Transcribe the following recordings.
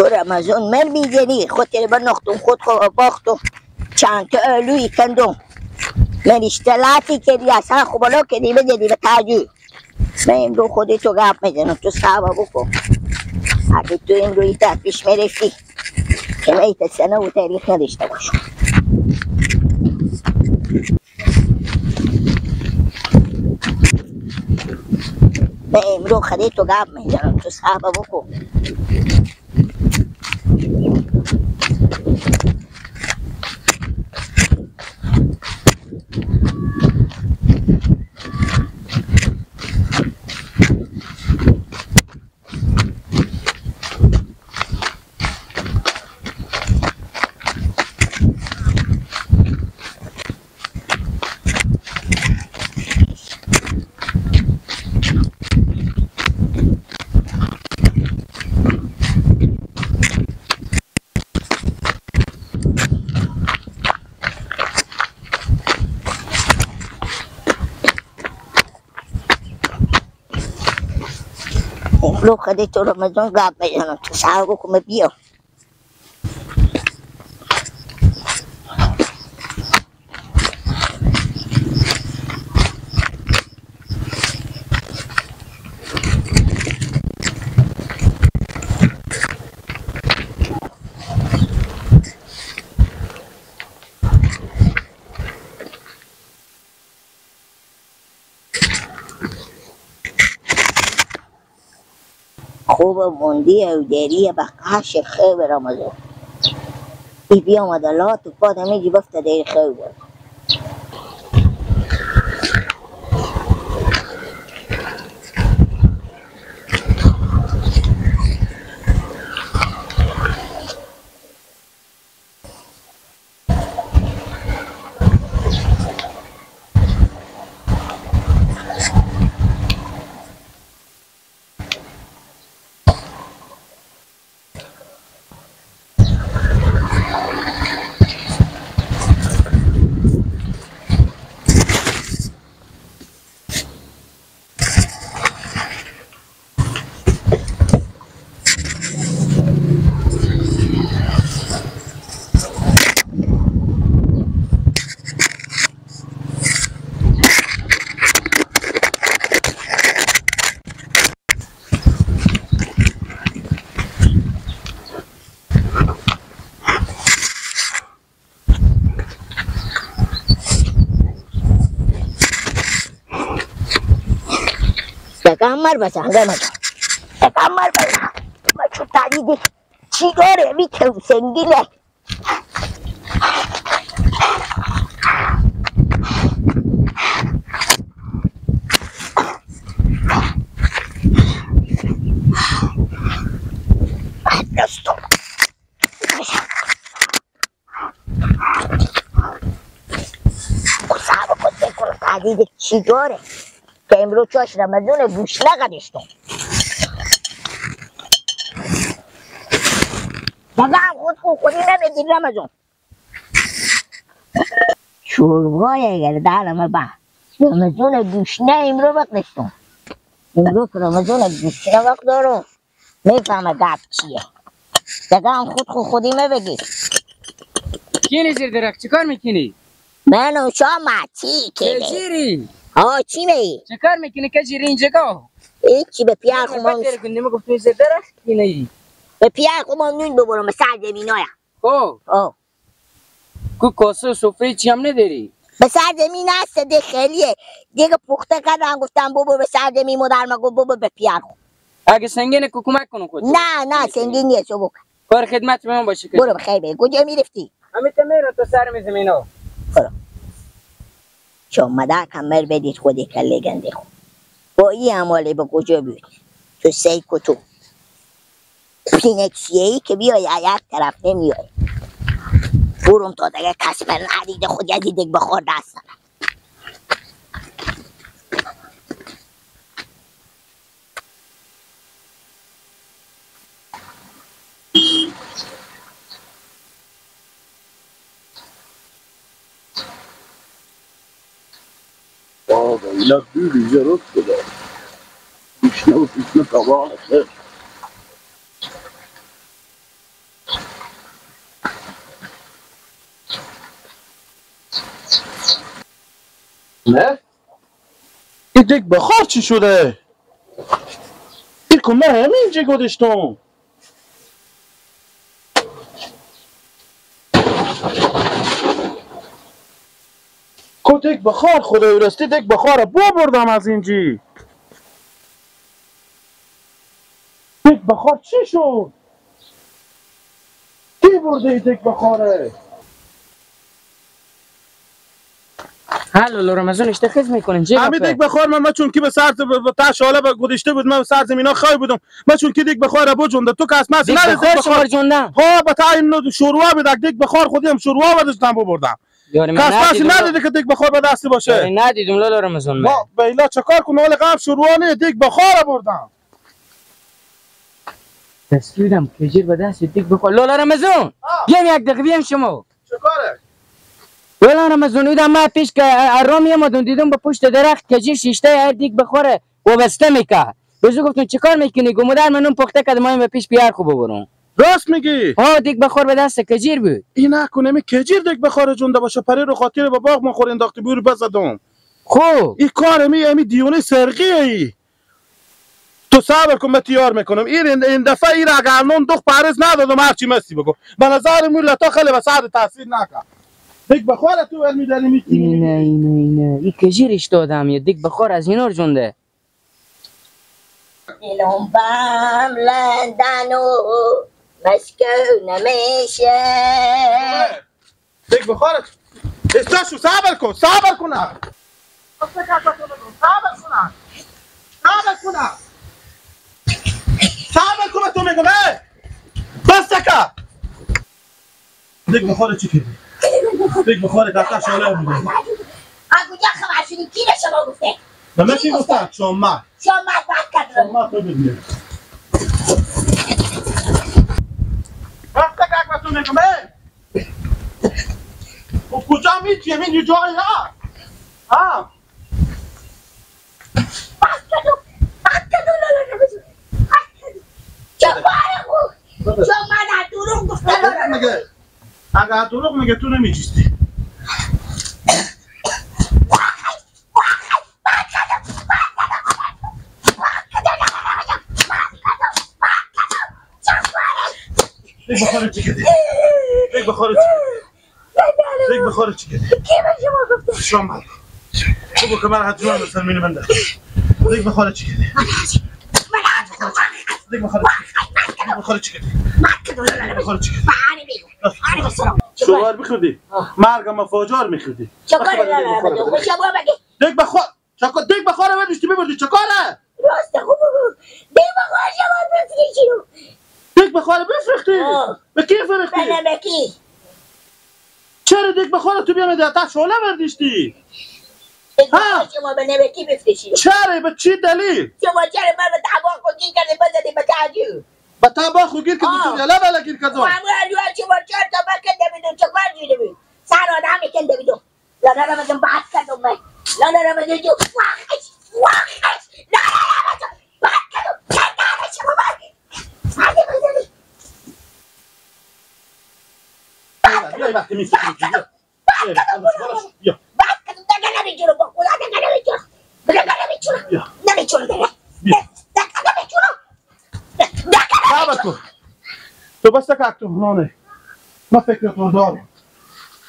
تو رمضان من میزنی خود بنختم خود خود باختم چند تا الوی کندم من اشتلاتی کردی اصلا خوبالا کردی بزنی به تاجی. من امرو خودی تو گپ میزنم تو صحبه بکن. اگه تو امروی تا پیش میرفتی که من سنه و تاریخ نداشته باشم. من امرو خودی تو گپ میزنم تو صحبه بکن. لو خديت رمضان قاعد بينهم تسعة بيو. خوب موندی و داری به قش خیب رمضان ای بیا مدلات و پاد همه جی بفته داری خیب. کمر بزن کمر بزن چو تایید چی داره می سنگینه. دستم صعب کن تایید چی داره که امروز چاش رمضان گوش نقدشتم. بابا خود خودی نمیدی رمضان شوربای اگر دارم با رمضان گوش نه امروز وقت داشتم. امروز رمضان گوش نه وقت دارم میفهمه گپ چیه. دیگه هم خود خودی میبگی. کینی زیر درخت چیکار میکنی؟ منو شما چی کنی؟ آه چی می؟ چه کار میکنی که جیری اینجا گاه؟ هیچی به پیار خمان. نمی گفتم زیر درخت کینی؟ به پیار خمان نون ببرم سر زمینایا. خب. آه. کو کاسه و سفره چی هم نداری؟ به سر زمین هست ده خیلیه. دیگه پخته کردم گفتم بابا به سر زمین مادر ما گفت بابا به پیار خو. اگه سنگینه کو کمک کنم خود. نه نه سنگین نیست بابا. کار خدمت به من باشه. برو بخیر بری. کجا میرفتی؟ همین میرم تو سر زمینا. برو. شما کمر بدید خودی کله گنده خود. با این عماله به کجا بود؟ تو سیک و تو پینکسیه‌ای که بیای یک طرف نمیای. برم تا دیگه کس بر ندیده خود یزیدک بخور دست نرد. بابا اینا بیوی جرد کده بیشنه و پیشنه تباه خیر. نه؟ این دیگ بخار چی شده؟ این که من همینجا گذاشتم. که دیگ بخار خدای راستی دیگ بخار بردم از اینجی. دیگ بخار چی شد؟ کی برده این دیگ بخاره؟ حالا رمضان اشتخیز میکنین چه همین دیگ بخار من چون کی به سر به شاله به گذشته بود، من به سر زمینا خای بودم، من چون کی دیگ بخار بجونده تو کس مس نه دیگ بخار جونده ها به تا این شوروا بود دیگ بخار خودم شوروا برداشتم ببردم. کس مس ندیده که دیگ بخار به دست باشه. ندیدم لالا رمضان. ما بیلا چکار کنم حال قبل شوروا نه دیگ بخار بردم. دستورم کجیر به دست دیگ بخار لالا رمضان بیام یک دقیقه بیام شما چکاره ولی رمضان اودم من پیش که آرام میامدم دیدم به پشت درخت کجیر شیشته هر دیگ بخوره وابسته میکرد. بزرگ گفتم چیکار میکنی؟ گفت مادر منم پخته کرد ما به پیش بیار خوب ببرم. راست میگی؟ ها دیگ بخور به دست کجیر بود. این نکنه می کجیر دیگ بخوره جونده باشه پری رو خاطر به باغ من خور انداختی بور بزدم. خب این کار می دیونه سرقیه ای. تو صبر کن من تیار میکنم. این دفعه این اگر نون دخ پرز ندادم هرچی مسی بگو. به نظر من لتا خیلی به سعد تاثیر نکرد. دیگ بخوره تو ول میداری میکنی. نه نه نه این کجیرش دادم یه دیگ بخور از اینا رو جونده. دلم بم لندن و مسکو نمیشه. دیگ بخوره استاشو صبر کن صبر کن صبر کن صبر کن صبر کن تو میگم بس تکا. دیگ بخوره چی کردی؟ دیگ بخوره دفتر شاله بوده. کجا خبر شدی؟ کی به شما گفته؟ به من کی گفته؟ شما. شما بد کرد. شما تو ببینی. وقت که تو میگم خب کجا میچیم این جایی ها؟ ها؟ بد کردم. بد کردم لالا رمضان. بد کردم. چه بارم شما در دروغ گفته لالا. اگر دروغ میگه تو نمیچیستی. دیگ بخوره چی کردی؟ دیگ بخوره چی کردی؟ دیگ بخوره چی کردی؟ کی به شما گفته؟ شما بگو که من حتما مثل مینه بنده. دیگ بخوره چی کردی؟ دیگ بخوره دیگ بخوره چی کردی؟ دیگ بخوره چی کردی؟ شوار میخوردی؟ مرگ مفاجار میخوردی. دیگ بخور دیگ بخوره برداشتی ببردی چکاره؟ راست خوب بگو. دیگ بخوره شما بفرشتی. دیگ بخوره بفرختی؟ به کی فرختی؟ به کی؟ چرا دیگ بخوره تو بیام ده شعله برداشتی؟ ها شما به نمکی بفرشی. چرا به چی دلیل؟ شما چرا من به طباخ گیر کردی بزدی به تعجب؟ به طباخ گیر کردی تو یلا بلا گیر کردم. ما شما چهار تا بکنده بیدون چه کار جوده بید؟ سر آدم میکنده بیدون. لالا رمضان بحث کردم من. لالا رمضان جو واقعش واقعش لالا رمضان بحث کردم. چرا شما بحث بیا وقتی میفکری بیا بس کردم دیگه نمیجورم با خدا دیگه نمیجورم دیگه نمیجورم نمیجورم دیگه نمیجورم صبر کن تو بس تک تو نانه ما فکر تو دارم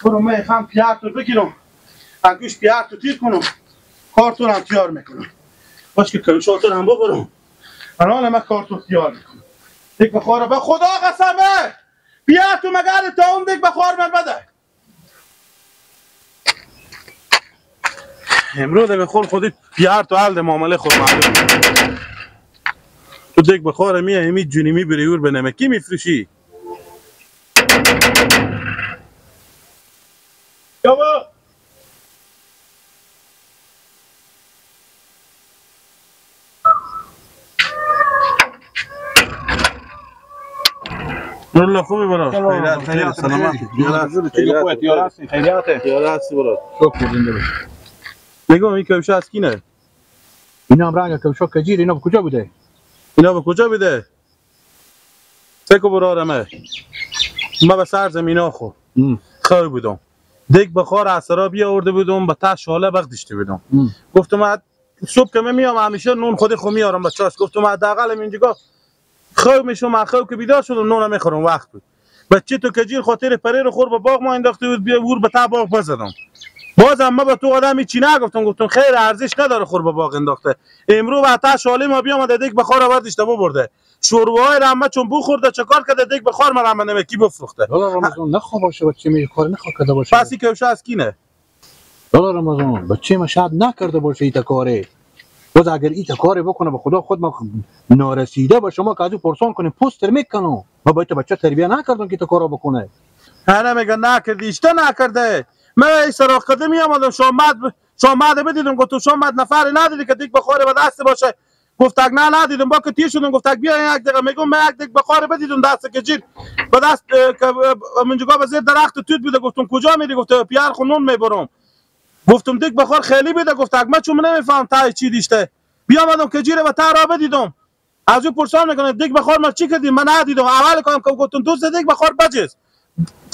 برو من میخوام پیار تو بگیرم انگوش پیار تو تیر کنم کارتون هم تیار میکنم باش که کلوشاتون هم ببرم الان من کارتون تیار میکنم دیگ بخوره به خدا قسمه بیا تو مگر تا اون دیگ بخور من بده امروز به خود خودی پیار تو حل معامله خود معلوم تو دیگ بخوره می می جونی می بری اور به نمکی میفروشی بابا نور خوبی برا خیرات خیر سلامت خیرات خیرات خیرات برا شکر زنده باش. میگم این کفش از کینه؟ اینا هم رنگ کفشا کجیر. اینا به کجا بوده؟ اینا به کجا بوده؟ سکو برارمه ما به سر زمینا خو خواهی بودم دیگ بخار عصرا بیاورده بودم به ته شاله بغدشته بودم. گفتم صبح که من میام همیشه نون خود خو میارم بچه‌اش. گفتم حداقل اینجا خو میشم، خو که بیدار شدم نون میخورم وقت بود. بچه تو کجیر خاطر پره رو خور به باغ ما انداخته بود، بیا ور به ته باغ بزدم. بازم ما به تو آدم چی نگفتم، گفتم خیر ارزش نداره خور به باغ انداخته. امرو به ته شاله ما بیام دیگ بخار آوردش ببرده. شوروای رمه چون بخورده چکار کرده دیگ بخار ما رمه نمکی بفروخته. لالا رمضان نخوا باشه بچه می کار نخوا کرده باشه. پس این از کینه؟ لالا رمضان بچه ما شاید نکرده باشه ایتا کاره. باز اگر ایتا کاری بکنه به خدا خود ما نارسیده با شما که از او پرسان کنیم پوستر میکنم. ما باید بچه تربیه نکردم که ایتا کارو بکنه. نه میگه نکردی، اشته نکرده. من ای سراغ کرده میامدم شامد بدیدم، گفتم شامد نفری ندیدی که دیگ بخاره به دست باشه. گفت نه ندیدم، با که تیر شدم. گفت بیا یک دقیقه، میگم من یک دقیقه بخاره بدیدم دست کجیر به دست منجگاه به زیر درخت توت بوده. گفتم کجا میری؟ گفت پیار خونون میبرم. گفتم دیگ بخار خیلی بده. گفت من چون نمیفهم تای چی دیشته. بیامدم کجیر و تا را بدیدم. از او پرسان میکنه دیگ بخار ما چی کردی؟ من ندیدم. اول کام که گفتم دوست دیگ بخار بجز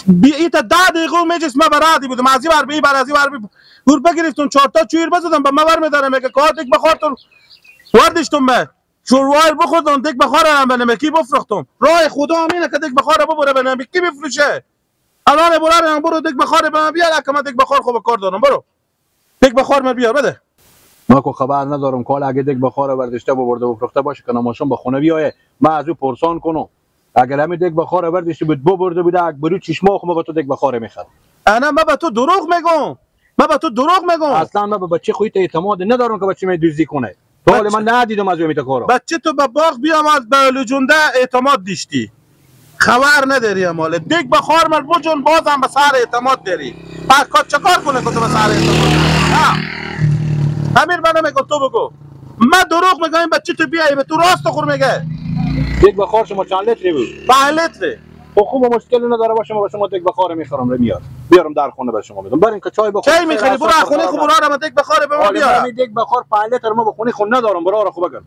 بی ایتا 10 دقیقه میجس ما برادی بودم. از این ور به این بر از این ور ور بگرفتم 4 تا چویر بزدم به ما ور میدارم میگه که دیگ بخار تو وردشتم به شوروایر بخوردم دیگ بخار هم به نمکی بفروختم. راه خدا هم اینه که دیگ بخار ببره به نمکی بفروشه. الان برو برو دیگ بخار به من بیار که من دیگ بخار خوب کار دارم. برو دیگ بخار من بیار بده. ما کو خبر ندارم که اگه دیگ بخار برداشته ببرده بفروخته باشه که نماشون به خونه بیایه من از او پرسان کنم. اگر همین دیگ بخار برداشته بود ببرده بوده اگه برو چشما خو ما تو دیگ بخار میخرم. انا ما به تو دروغ میگم. ما به تو دروغ میگم. اصلا ما به بچه خودت اعتماد ندارم که بچه می دزدی کنه. تو حال من ندیدم از اون کارا. بچه تو به باغ بیامد به لجونده اعتماد داشتی. خبر نداری مال دیگ بخار مال بجون بازم به سر اعتماد داری. بعد چه کار کنه که تو به سر اعتماد داری؟ امیر من میگم تو بگو. من دروغ میگم این بچه تو بیای به تو راست خور میگه. دیگ بخار شما چند لیتری بود؟ 5 لیتری. خب خوب مشکل نداره باشه ما با شما دیگ بخار میخرم رو میار. بیارم در خونه به شما میدم. برین که چای بخور. چای میخری برو خونه خو برو ما دیگ بخار به ما بیار. من دیگ بخار 5 لیتر ما به خونه خو ندارم برو خو بگم.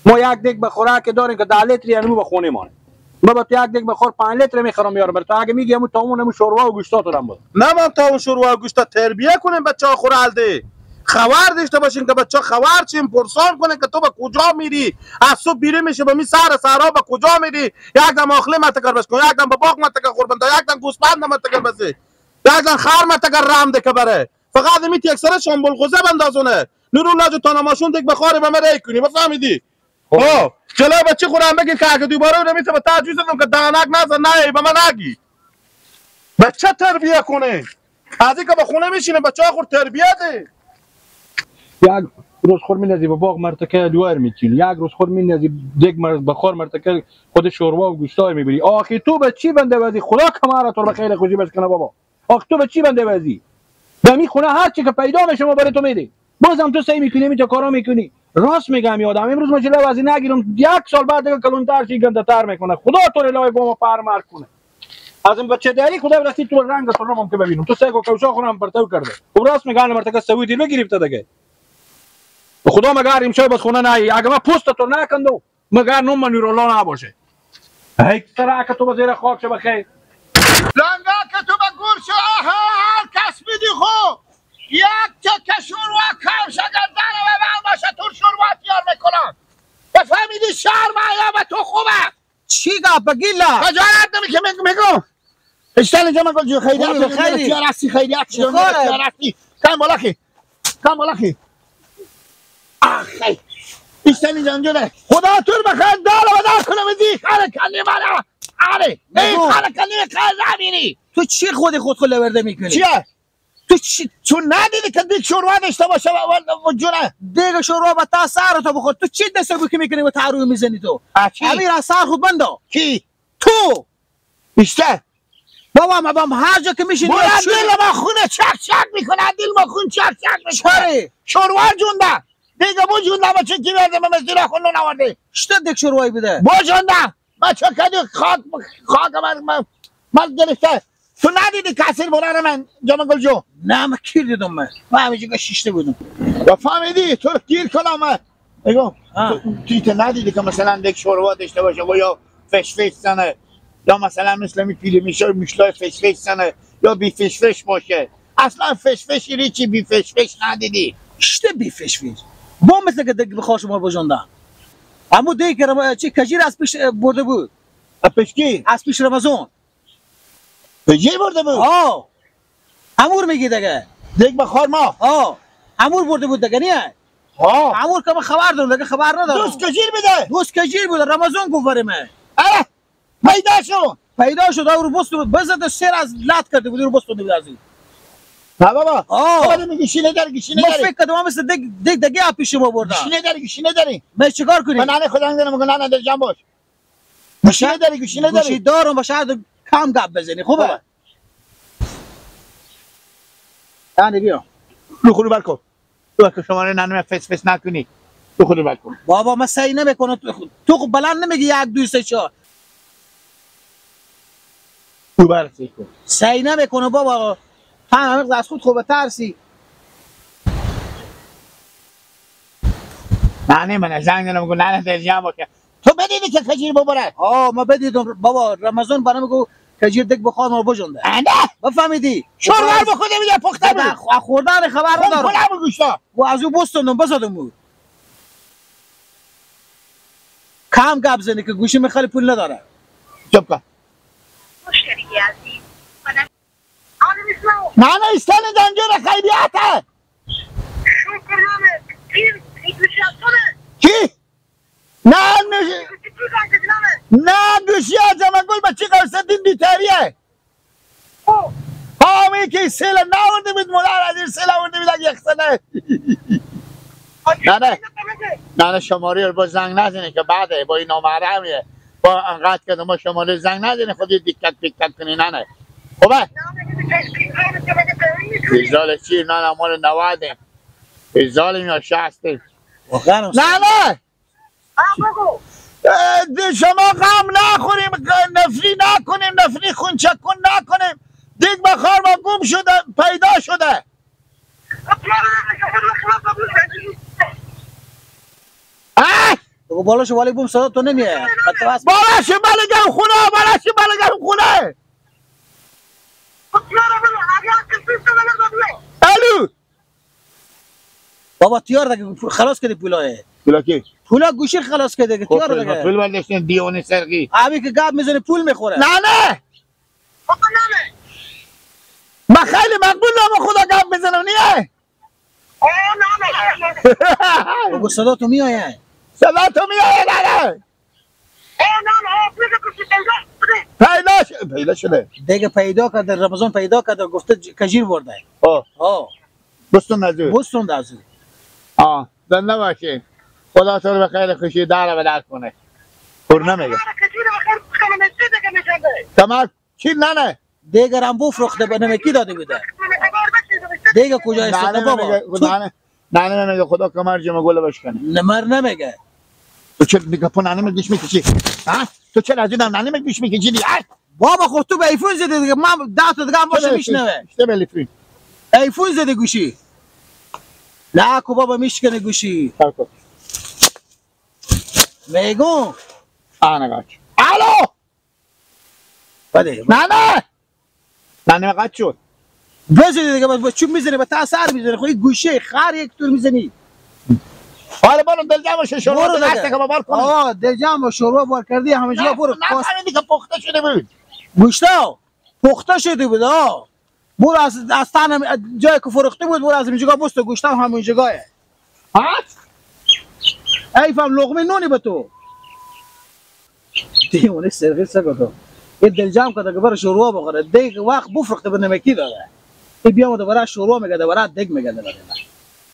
ما یک دیگ بخوره که داریم که 10 لیتری یعنی به خونه ما. ما با یک دیگ بخار 5 لیتر میخرم میارم بر تو اگه میگی همون تاون همون شوروا و گوشتا تو رم بود. نه من تاون شوروا و گوشتا تربیه کنیم بچه‌ها خور الده. خبر داشته باشین که بچه خبر چیم پرسان کنه که تو به کجا میری. از صبح بیره میشه به می سر سرا به کجا میری. یک دم آخله متکر بس کن، یک دم به باغ متکر خور بنده، یک دم گوسفند متکر بسی، یک دم خر متکر رم ده که بره. فقط میتی یک سر شامبل غزه بندازونه نورالله جو تا نماشون دیگ بخاره به من ری کنی بفهمیدی. ها جلو بچه خورم بگین که اگه دوباره نمیته به تجویز دادم که دهنک نزن نه به من نگی. بچه تربیه کنه از اینکه به خونه میشینه بچه خور تربیه ده. یک روز خور میندازی به باغ مرتکه دوار میچینی، یک روز خور میندازی دیگ بخار مرتکه خود شوروا و گوشتای میبری. آخی تو به چی بنده وزی؟ خدا کمره تو به خیلی خوشی بش کنه بابا. آخ تو به چی بنده وزی؟ به می خونه هر چی که پیدا میشه ما برای تو میدی. بازم تو سعی میکنی می تو کارا میکنی. راست میگم یادم امروز ما جلو وزی نگیرم یک سال بعد دیگه کلونتر شی گنده میکنه. خدا تو رو الهی با ما فرمر کنه. از این بچه داری خدا رسید تو رنگ تو رو ممکن ببینم. تو سعی کو کوشا خونم پرتو کرده. خب راست میگم مرتکه سعودی بگیریفته دیگه. خدا مگر امشب بس خونه نایی اگه من پوست تو نکندم مگر نوم من نورالله نباشه. هیچ سر که تو به زیر خاک شو بخیر. لنگا که تو به گور شو. هر کس میدی خو یک تکه شوروا کم شگر داره و من باشه تو شوروا تیار میکنم. بفهمیدی شرم آیا به تو خوبه؟ چی گفت بگیلا؟ خجالت نمی که میگم اشتن اینجا من گل جو خیریت خیریت خیریت خیریت کم بالا خی کم بالا خی. آخی ایشتن اینجا اونجا خدا تو رو بخیر دار و دار کنم ازی خاله کنی من آره ای خاله کنی خاله زمینی. تو چی خود خود خود لورده میکنی؟ چیه؟ تو چی؟ چون ندیدی که دیگ شوروا داشته باشه و جونه دیگ شوروا با تا سر تو بخور. تو چی دست بکی میکنی و تعروی میزنی تو؟ امیر از سر خود بندا. کی؟ تو ایشته بابا ما هر جا که میشینی دل ما خونه چک چک میکنه. دل ما خون چک چک میکنه. شوروا جونده دیگه بو جونده با چه کی برده من زیر خون نورده. چطور دیگ شوروایی بده؟ بو جونده ما چه کدی خاک خاک من گرفته. تو ندیدی کسیر بلند من جام گل جو؟ نه من کیر دیدم. من همیشه که شیشته بودم. و فهمیدی تو گیر کنم من میگم تو ندیدی که مثلا دیگ شوروا داشته باشه و یا فش فش زنه یا مثلا مثل می پیل میشه میشلای فش فش زنه یا بی فشفش باشه. اصلا فشفش چی بی فشفش ندیدی. شته بی فشفش با مثل که دیگ بخواه شما بجاندن. اما دیگ چی کجیر از پیش برده بود. از پیش کی؟ از پیش رمضان. کجیر برده بود؟ آه امور میگی دیگه. دیگ بخار ما؟ آه امور برده بود دیگه نیه؟ آه امور که من خبر دارم دیگه، خبر ندارم. دوست کجیر بده؟ دوست کجیر بوده. رمضان گفت برای من. اه پیدا شد. پیدا شد. او رو بست بزد سر از لات کرده بود، رو بست بود از این. نه بابا. آه میگی شینه داری، گوشی نداری. ما فکر کردم مثل دیگ دیگ دیگه پیش ما بردن. گوشی نداری، گوشی نداری. من چیکار کنیم؟ من ننه خدا ندارم، میگم نه دل جان باش. گوشی نداری، گوشی نداری. گوشی دارم باشه، کم گپ بزنی خوبه. یعنی بیا. رو خودو بر کن. تو که شما ننه فس فس نکنی. رو خودو بر کن. بابا من سعی نمیکنم، تو خب بلند نمیگی 1 2 3 4. تو برسی کن. سعی نمیکنه بابا. هم از خود خوب ترسی. نه من زنگ نمیگم نه دل جان باشه. تو بدیدی که کجیر ببره؟ آه ما بدیدم بابا. رمضان برام گفت کجیر دک بخواد ما بجنده. نه بفهمیدی؟ شوروا بخوده میگه پخته بود. خوردن خبر ندارم. خودم گوشتا. و از او بستوندم بزدم بود. کم گپ زنی که گوشی خیلی پول نداره. چپ کن. مشتری عزیز نه نه ایستان دنجور خیریته. کی؟ نه نه گوشی از گل بچه قرصدین بیتریه. هامی که سیل نورده بود مادر از این سیل آورده بود یک سنه. نه نه نه شماره رو با زنگ نزنه که بعده با این نامحرمیه. با انقدر که ما شماره زنگ نزنه خودی دقت دقت کنی. نه نه خوبه؟ ایزال چی؟ نه نه مال 90 ایزال یا 60. نه نه شما غم نخوریم، نفری نکنیم، نفری خونچکون نکنیم. دیگ بخار ما گم شده پیدا شده. بگو بالاشو والی بوم صدا تو نمیه. بالاشو بلگم خونه، بالاشو بلگم خونه. الو بابا تیار دیگه خلاص کردی پولای. پولا کی؟ پولا گوشی خلاص کرده دیگه تیار دیگه. پول برداشتن دیوانه سرقی. ابی که گپ میزنه پول میخوره. نه نه من خیلی مقبول نام خدا گپ میزنم نیه. بگو صدا تو میآید. صدا تو میآید. نه نه پیدا شده. پیدا شده دیگه. پیدا کرده رمضان پیدا کرده گفته کجیر برده. آه آه بستون از او. بستون از او. آه زنده باشین. خدا تو رو به خیر خوشی داره به در کنه. پر نمیگه. تمام چی؟ نه نه دیگه رمبو فروخته به نمکی داده بوده. دیگه کجا ایستاده بابا؟ نه نه نمیگه خدا کمر جمع گل بشکنه. نمر نمیگه. تو چرا دیگه پا ننه گوش میکشی؟ ها؟ تو چرا از اینم ننه گوش میکشی؟ بابا خب تو به ایفون زدی دیگه. من 10 تا دیگه هم باشه میشنوه. اشته به ایفون. ایفون زدی گوشی. نه کو بابا میشکنه گوشی. میگم آنگاچ. الو بله. نه نه نه قطع شد. بزنی دیگه با چوب میزنی با تا سر میزنی. خب این گوشه خر یک تور میزنی. حالا برو دل جمع شو شوروا دست که بار کن. آه دل جمع شوروا بار کردی همه جا برو. نه فهمیدی که پخته شده بود. گوشتا پخته شده بود. آه برو از تن جای که فروخته بود برو از اینجا بست گوشتا همون جایه. ها ای فهم لقمه نونی به تو. دیوانه سرغی سگو تو. یه دل جمع کرده که برو شوروا بخوره. دیگه وقت بفروخته به نمکی داده. ای بیام دوباره شوروا میگه دوباره دیگ میگه دوباره.